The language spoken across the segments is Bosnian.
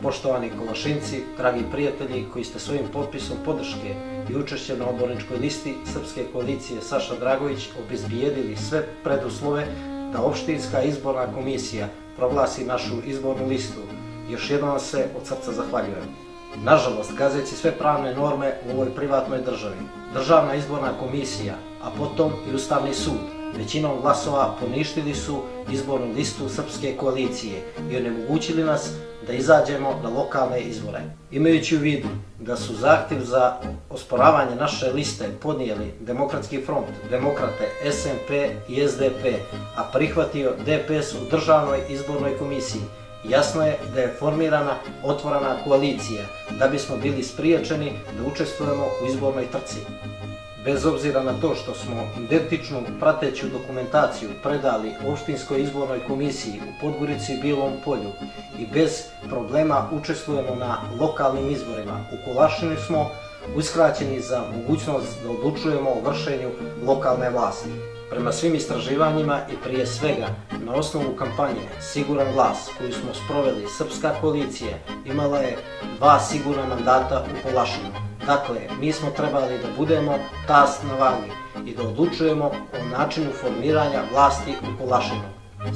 Poštovani Kolašinci, dragi prijatelji koji ste svojim potpisom podrške i učešćem na odborničkoj listi Srpske koalicije Saša Dragović obezbijedili sve preduslove da opštinska izborna komisija proglasi našu izbornu listu, još jednom vam se od srca zahvaljujem. Nažalost, gazeći sve pravne norme u ovoj privatnoj državi, Državna izborna komisija, a potom i Ustavni sud, većinom glasova poništili su izbornu listu Srpske koalicije i onemogućili nas da izađemo na lokalne izbore. Imajući u vidu da su zahtjev za osporavanje naše liste podnijeli Demokratski front, Demokrate, SMP i SDP, a prihvatio DPS u Državnoj izbornoj komisiji, jasno je da je formirana otvorena koalicija da bismo bili spriječeni da učestvujemo u izbornoj trci. Bez obzira na to što smo identičnu prateću dokumentaciju predali opštinskoj izbornoj komisiji u Podgorici i Bilom Polju i bez problema učestvujemo na lokalnim izborima, u Kolašinu smo uskraćeni za mogućnost da odlučujemo o vršenju lokalne vlasti. Prema svim istraživanjima i prije svega na osnovu kampanje Siguran glas koju smo sproveli, Srpska koalicija imala je 2 sigurna mandata u Kolašinu. Dakle, mi smo trebali da budemo tast na vagi i da odlučujemo o načinu formiranja vlasti u Kolašinu.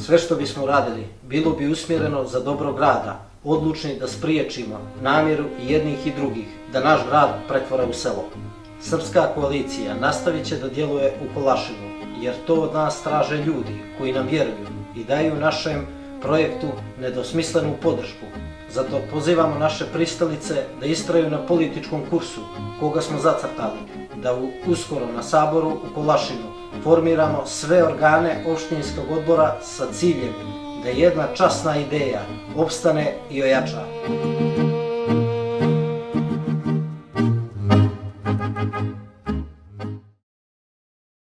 Sve što bismo radili bilo bi usmjereno za dobro grada, odlučni da spriječimo namjeru i jednih i drugih da naš grad pretvore u selo. Srpska koalicija nastavit će da djeluje u Kolašinu, jer to od nas traže ljudi koji nam vjeruju i daju našem projektu nedosmislenu podršku. Zato pozivamo naše pristalice da istraju na političkom kursu koga smo zacrtali, da uskoro na Saboru u Kolašinu formiramo sve organe opštinskog odbora sa ciljem da jedna časna ideja opstane i ojača.